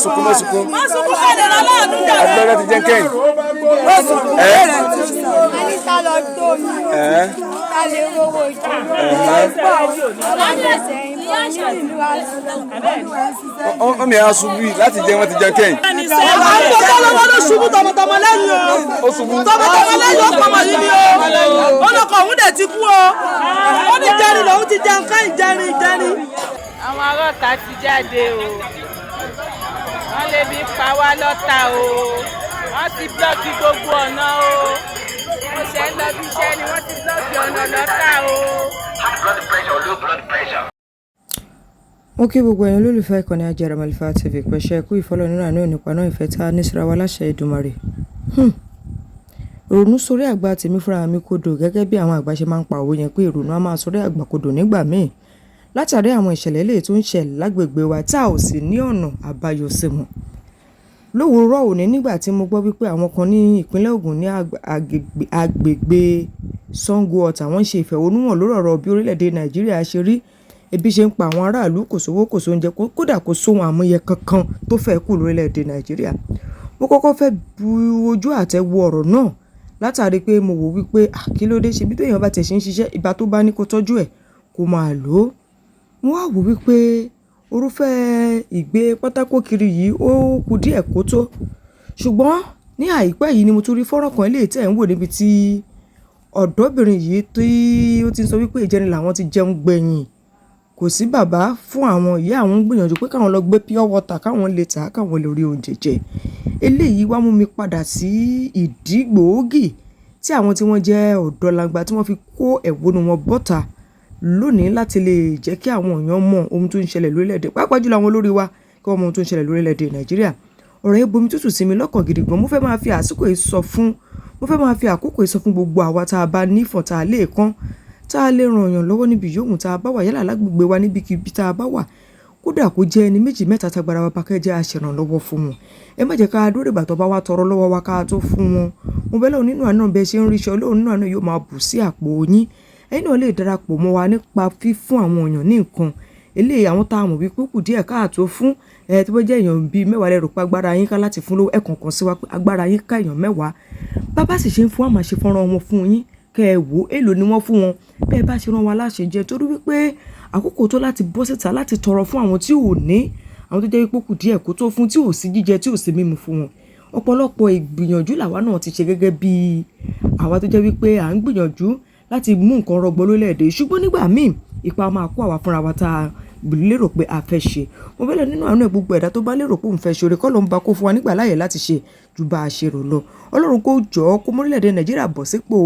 Sunkún, má sunkún. Má sunkún kéde lọ́láàánú jàre. Agbẹ́rẹ́ ti jẹ́ kẹ́yìn. Ẹ Ẹni tá lọ tó mi ẹ ta lè rówó jù Wọ́n mi á ṣubú yìí láti jẹ́ wọ́n ti jẹ́ kẹ́yìn. Àwọn tó lọ́wọ́ ló ṣubú tọmọtọmọ lẹ́yìn o. Ó ṣubú. Tọmọtọmọ lẹ́yìn ó pọmọ yìí ni o. Ó lọkọ̀ òun dẹ̀ ti kú o. Ó ní jẹrin lòun ti jẹun kẹ́yìn jẹrin jẹrin. Àwọn ará ti jáde o, wọ́n lè bí pa wá lọ́ta o, wọ́n ti block gbogbo ọ̀nà o. Mo ṣe ń lọ bí iṣẹ́ ni wọ́n ti block ọ̀nà lọ́ta o. High blood pressure, low blood pressure. Mo kí gbogbo ẹ̀yin olólùfẹ́ ìkànnì Àjàrà Màlífà TV pẹ̀ṣẹ̀ kú ìfọ́lọ́ nínú àánú nípa náà ìfẹ́ tá a ní síra wa láṣẹ Èdùmàrè. Ìrònú sórí àgbà tèmi fúnra mi kodò gẹ́gẹ́ bí àwọn àgbà ṣe máa ń pa òwe yẹn pé ìrònú á máa sórí àgbà kodò nígbà míì látàrí àwọn ìṣẹ̀lẹ̀ eléyìí tó ń ṣẹlẹ̀ lágbègbè wa tá ò sì ní ọ̀nà àbáyọ sí wọn. Lówùúrọ̀ òní nígbà tí mo gbọ́ wípé àwọn kan ní ìpínlẹ̀ Ògùn ní agbègbè Sango Ọ̀tà wọ́n ń ṣe ìfẹ̀hónúhàn lórí ọ̀rọ̀ bí orílẹ̀-èdè Nàìjíríà ṣe rí, ebi ṣe ń pa àwọn aráàlú, kò sówó, kò sóúnjẹ, kódà kò sóhun àmúyẹ kankan tó fẹ́ kù lórílẹ̀-èdè Nàìjíríà. Mo kọ́kọ́ fẹ́ bu ojú àtẹ́ wo ọ̀rọ̀ náà látàrí pé mo wò wípé kí ló dé ṣe bí téèyàn bá tiẹ̀ ṣe ń ṣiṣẹ́ ìgbà tó bá ní kó tọ́jú ẹ̀ kó máa lò ó. Mo wá wò wípé orúfẹ́ ìgbé pátákó kiri yìí ó kù díẹ̀ kó tó. Ṣùgbọ́n ní àìpẹ́ yìí ni mo tún rí fọ́nrán kan eléyìí tẹ̀ ń wò níbi tí ọ̀dọ́bìnrin yìí tí ó ti ń sọ wípé ìjẹrin làwọn ti jẹun gbẹ̀yìn. Kò sí bàbá fún àwọn ìyá àwọn ń gbìyànjú pé káwọn lọ gbé pure water káwọn lè tà káwọn lè rí oúnjẹ jẹ. Eléyìí wá mú mi padà sí ìdí gbòógì tí àwọn tí wọ́n jẹ́ ọ̀dọ́langba tí wọ́n fi kó ẹ̀hónú wọn bọ́ta lónìí láti lè jẹ́ kí àwọn èèyàn mọ ohun tó ń ṣẹlẹ̀ lórílẹ̀-èdè, pàápàá jùlọ àwọn olórí wa kí wọ́n mọ ohun tó ń ṣẹlẹ̀ lórílẹ̀-èdè Nàìjíríà. Ọ̀rọ̀ yìí bomi tútù sí mi lọ́kàn gidi gan. Mo fẹ́ máa fi àkókò yìí sọ fún gbogbo àwa tá a bá nífọ̀n tá a lè kán tá a lè ràn yàn lọ́wọ́ níbi yòówù tá a bá wà yálà lágbègbè wa níbikíbi tá a bá wà, kódà kó jẹ́ ẹni méjì mẹ́ta tágbára wa bá kẹ́ jẹ́ aṣèrànlọ́wọ́ fún wọn. Ẹ má jẹ́ ká dúró dìgbà tó bá wá tọrọ lọ́wọ́ wa ká tó fún wọn. Mo bẹ̀ Ọlọ́run nínú àánú bẹ́ẹ̀ ṣe ń ríṣẹ́ Ọlọ́run nínú àánú yóò máa bù sí àpò yín. Ẹ̀yin náà lè darapọ̀ mọ́ wa nípa fífún àwọn èèyàn ní nǹkan. Eléyìí àwọn tá a mọ̀ wípé kù díẹ̀ káàtó fún ẹ tó bá jẹ́ èèyàn bíi mẹ́wàá lẹ rò pé agbára yín ká láti fún lówó, ẹ kọ̀ọ̀kan sí wa pé agbára yín ká èèyàn mẹ́wàá. Bá sì ṣe ń fún, a máa ṣe fọ́nrán wọn fún yín kẹ́ ẹ wò èló ni wọ́n fún wọn. Bẹ́ẹ̀ bá ṣe rán wa láṣẹ jẹ torí wípé àkókò tó láti bọ́ síta láti tọrọ fún àwọn tí ò ní, àwọn tó jẹ́ wípé kù díẹ̀ kó tó fún tí ò sí jíjẹ tí ò sí mímu fún wọn. Ọ̀pọ̀lọpọ̀ ìgbìyànjú làwa náà ti ṣe gẹ́gẹ́ bí àwa tó jẹ́ wípé à ń gbìyànjú láti mú nǹkan rọgbọ lórílẹ̀-èdè. Ṣùgbọ́n nígbà míì ipa máa kó àwa fúnra wa tá a lérò pé a fẹ́ ṣe. Mo bẹ̀ Ọlọ́run nínú àánú ẹ̀ gbogbo ẹ̀dá tó bá lérò pé òun fẹ́ ṣe oore kọ́ ló ń bá kó fún wa nígbà láàyè láti ṣe ju bá a ṣe rò lọ. Ọlọ́run kó jọ̀ọ́ kó mú orílẹ̀-èdè Nàìjíríà bọ̀ sípò.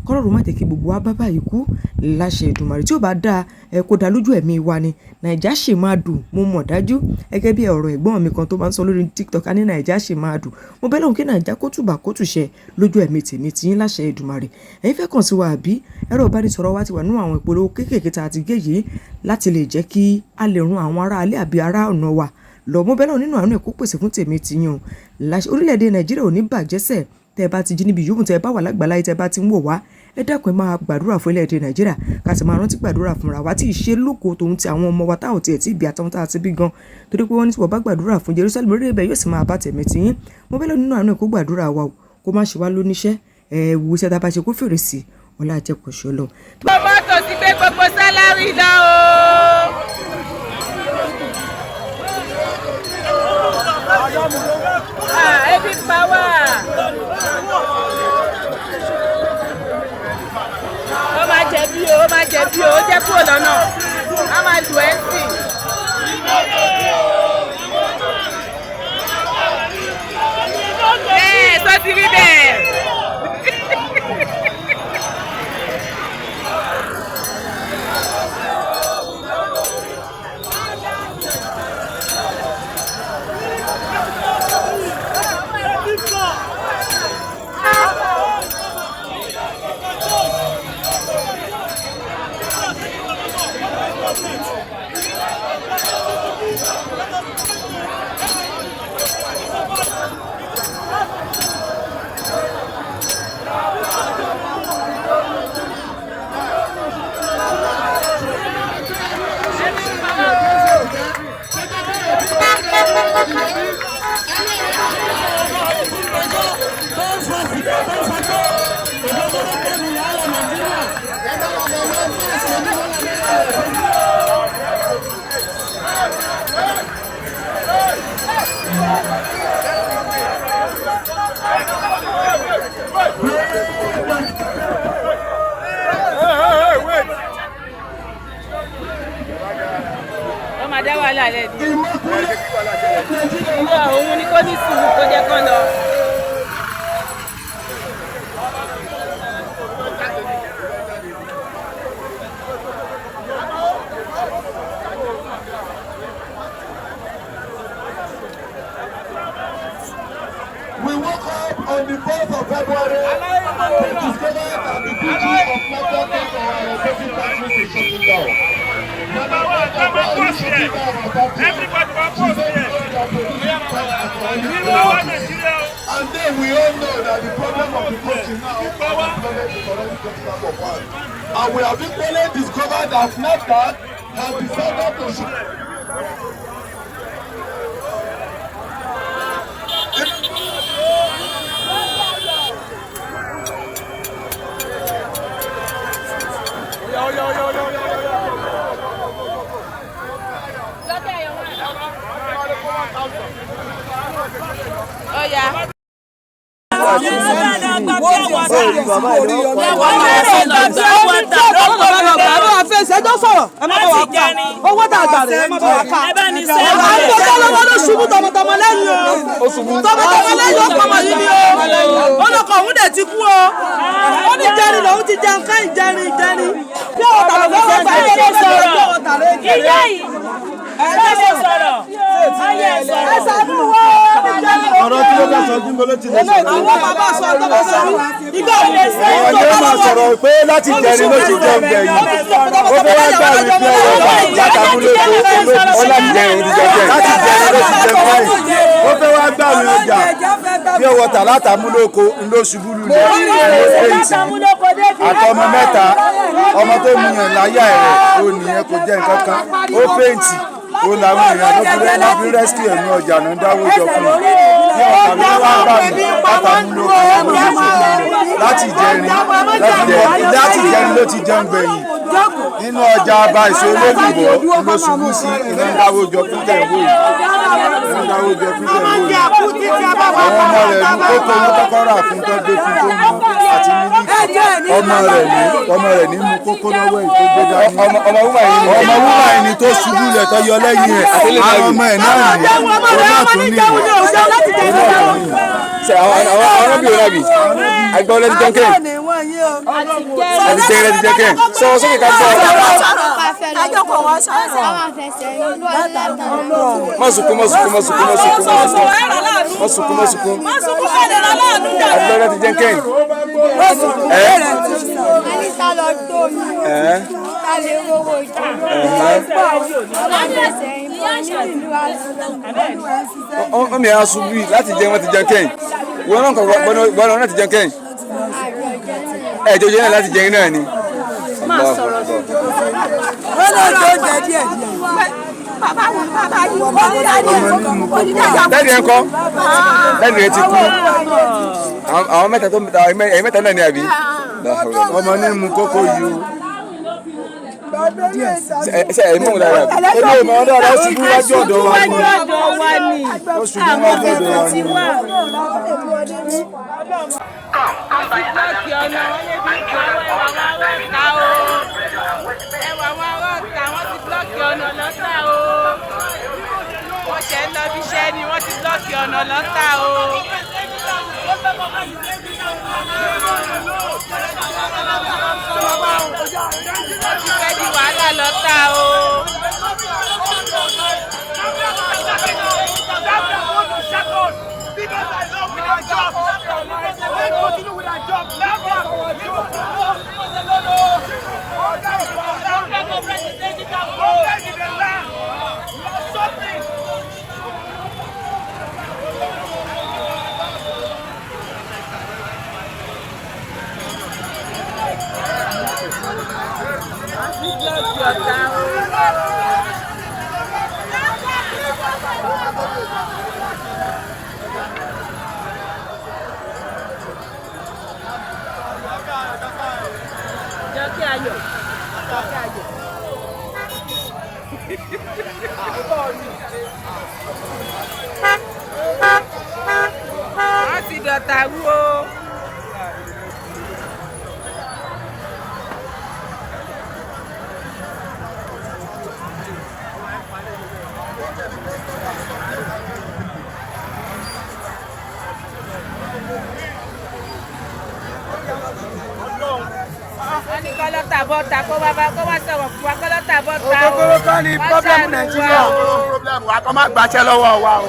Kọ́lọ́run má jẹ́ kí gbogbo wa bá báyìí kú láṣẹ Èdùmàrè. Tí ó bá dáa ẹ kó dá lójú ẹ̀mí wa ni. Nàìjà ṣì máa dùn, mo mọ̀ dájú. Gẹ́gẹ́ bí ọ̀rọ̀ ẹ̀gbọ́n mi kan tó máa ń sọ lórí TikTok, á ní Nàìjà ṣì máa dùn. Mo bẹ̀ Ọlọ́run kí Nàìjà kó tùbà kó tùṣẹ lójú ẹ̀mí tèmi tí yín láṣẹ Èdùmàrè. Ẹ̀yin fẹ́ kàn sí wa àbí? Ẹ̀rọ ìbánisọ̀rọ̀ wa ti wà nínú àwọn ìpolówó kéékèèké tá a ti gé yìí láti lè jẹ́ kí a lè ran àwọn ará ilé àbí ará ọ̀nà wa lọ. Mo bẹ̀ Ọlọ́run nínú àánú ẹ̀ kó pèsè fún tèmi tí yín o. Láṣẹ orílẹ̀-èdè Nàìjíríà ò ní bàjẹ́ sẹ̀. Tẹ́ ẹ bá ti jí níbi yòówù tẹ́ ẹ bá wà lágbàláyé tẹ́ ẹ bá ti ń wò wá, ẹ dákun ẹ máa gbàdúrà fún orílẹ̀-èdè Nàìjíríà ká sì máa rántí gbàdúrà fúnra wa tí ì ṣe lóko tòun ti àwọn ọmọ wa tá ò tiẹ̀ tí ì bí àtàwọn tá a ti bí gan. Torí pé wọ́n ní tí wọ́n bá gbàdúrà fún Jerusalem orílẹ̀ ibẹ̀ yóò sì máa bá tẹ̀mí tí yín. Mo bẹ̀ Ọlọ́run nínú àánú ẹ̀ kó gbàdúrà wa o, kó má ṣe wá lóníṣẹ́. Ẹ wo iṣẹ́ tá a bá ṣe kó fèrè sí ọlá àjẹkọ̀ṣe Ọlọ́run. Mọ́tò ti gbé gbogbo salary lọ o. Ebi pa wá. Ó máa jẹ̀bi o, ó máa jẹ̀bi o, ó jẹ́ kúrò lọ́nà. A máa lù ẹ́ sí. Bẹ́ẹ̀ sọ ti rí bẹ́ẹ̀. lẹ̀ ni. Irọ́ òun ni kò ní sùúrù kó jẹ́ kán lọ. We woke up on the 4th of February to discover that the duty of NAFDAC came to our electricity factory to shut it down. Number one, why are you shutting down our factory? She said because they are producing fast alcoholic beverages. And then we all know that the problem of the country now, unemployment is already getting out of hand. And we have equally discovered that NAFDAC has decided to shut. Ó yá. Owó tá a gbà rè é má bá wa ká. À ń gbọ́dọ̀ lọ́wọ́ ló ṣubú tọmọtọmọ lẹ́yìn o. Tọmọtọmọ lẹ́yìn ó pọmọ yìí ni o. Ó lọkọ̀ òun dẹ̀ ti kú o. Ó ní jẹrin lòun ti jẹun ká ìjẹrin ìjẹrin. Bí ọ̀tà ló fẹ́ gbà yẹn ló sọ̀rọ̀. Ìyá yìí ṣé lè sọ̀rọ̀? Ayé sọ̀rọ̀. Ẹ ṣàánú wa o. Ọ̀rọ̀ tí ló bá sọ kí n bolo ti lè sọ̀rọ̀. Àwọn bàbá sọ tó bá sọ. Ìgbà òun lè sọ Àwọn tó yóò bá máa lọ́wọ́. Sọ̀rọ̀ pé láti jẹrin ló ti jẹun gbẹ̀yìn. Ó fẹ́ wá gbà wí pé ọwọ́ látàmúlòkó ó láti jẹrin ti jẹun láti jẹrin ló ti jẹun báyìí. Ó fẹ́ wá gbà wí ọjà bí ọwọ́ tà látàmúlòkó ló ṣubú lulẹ̀ ló fèsì. Àtọmọ mẹ́ta, ọmọ tó mú yàn láyà rẹ̀ ó nìyẹn kò jẹ́ nǹkan kan. Ó fèǹtì ó làwọn èèyàn tó fi lọ́ fi rẹ́síkì ẹ̀mí ọjà náà dáwọ́ jọ fún un. Bí ọ̀tà ló wá gbà mí látàmúlòkó ló ṣubú lulẹ̀ láti jẹrin láti jẹrin ló ti jẹun gbẹ̀yìn nínú ọjà àbá èso olólùbọ̀ ló ṣubú sí iná ń dáwọ́ jọ fún tẹ̀wó yìí iná ń dáwọ́ jọ fún tẹ̀wó yìí. Àwọn ọmọ rẹ̀ ní kókó owó kọ́kọ́ rà fún tó gbé fún tó mú àti mílíkì. Ọmọ rẹ̀ ní ọmọ rẹ̀ ní mú kókó lọ́wọ́ yìí tó gbé dání. Ọmọ wúmà yìí ni tó ṣubú lẹ̀ tó yọ lẹ́yìn ẹ̀. Àwọn ọmọ ẹ̀ náà ní òun náà tún ní. Àwọn arábìnrin náà bì àgbà ọlẹ́dí jẹ́ńkẹ́ àti jẹ́ńkẹ́ àti jẹ́ńkẹ́ sọ sókè ká gbọ́. Má sunkún, má sunkún, má sunkún, má sunkún, má sunkún, má sunkún, má sunkún. Àgbà ọlẹ́dí jẹ́ńkẹ́ ẹ ẹ ọmọ yẹn aṣubú yìí láti jẹun wọ́n ti jẹun kẹ́yìn wọn náà kọ gbọ́dọ̀ náà ti jẹun kẹ́yìn ẹ̀ jọjọ náà láti jẹun náà ni. Dáàdì ẹ̀ ń kọ́, dáàdì rẹ̀ ti kú. Àwọn mẹ́ta tó ẹ̀yìn mẹ́ta náà ni àbí. Ọmọ ní mú kókó yìí o. Ṣe ẹ̀ mú un dára bí. Ebi ò mọ̀ ọ́ dára, ó ṣubú wájú ọ̀dọ̀ wa ni. Wájú ọ̀dọ̀ wa ni. Ó ṣubú wájú ọ̀dọ̀ wa ni. Blọ́ọ̀kì ọ̀nà wọn lè fi pa wọ́n ẹwà wọn ará ọ̀tá o. Ẹwà wọn ará ọ̀tá, wọ́n ti blọ́ọ̀kì ọ̀nà lọ́tà o. Wọ́n ṣẹ̀ ń lọ bí iṣẹ́ ni wọ́n ti blọ́ọ̀kì ọ̀nà lọ́tà o. Wọ́n ti fẹ́ di wàhálà lọ́tà o. Blọ́ọ̀kì ọ̀tá o. Jọkẹ́ Ayọ̀. Jọkẹ́ Ayọ̀. Wọ́n ti dọ̀tà rú o. Kọ́lọ́tà bọ́ta kó wá bá kó wá sọ̀rọ̀ fún wa kọ́lọ́tà bọ́ta o. Ògógóró kọ́ ni Wọ́n problem ṣàánú wa Nàìjíríà. o. Problem wa kọ́ má gbàṣẹ́ lọ́wọ́ wa o.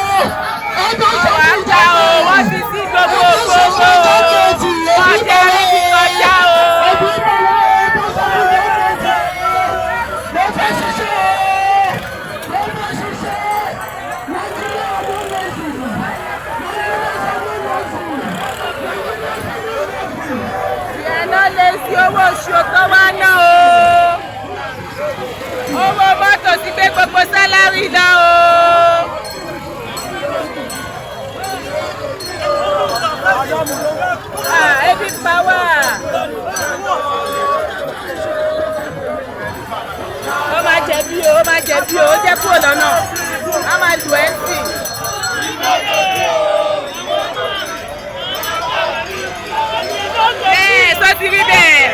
Wọ́n á ta o, wọ́n ti sí gbogbo gbogbo o. Wọ́n jẹ́ ibi kọjá o. Ìyànà lè sí owó oṣù tó wá ná o. Owó mọ́tò ti gbé gbogbo sálárì lọ o. Ah, ebi pa wá. Ó máa jẹ̀bi o, ó máa jẹ̀bi o, ó jẹ́ kúrò lọ́nà. A máa lù ẹ́ sí. Bẹ́ẹ̀ sọ ti rí bẹ́ẹ̀.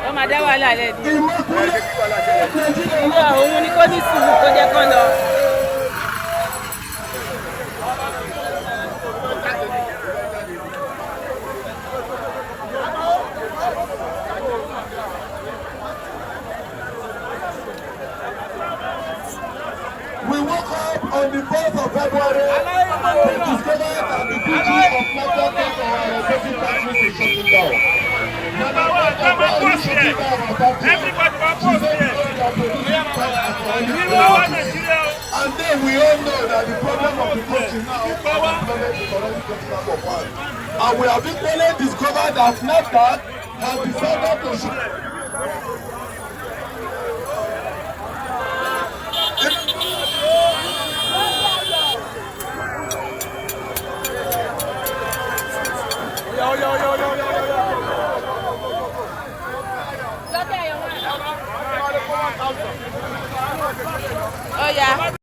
Ó máa dá wàhálà lẹ̀ ní. Ìwọ òun ni kò ní sùúrù kó jẹ́ kán lọ. We woke up on the 4th of February to discover that the duty of NAFDAC on our respective factories is shutting down. Now, why are you shutting down our factories? She said because they are producing tax at And then we all know that the problem of the country now, unemployment is already getting out of hand. And we have equally discovered that NAFDAC has decided to shut. Ó yá.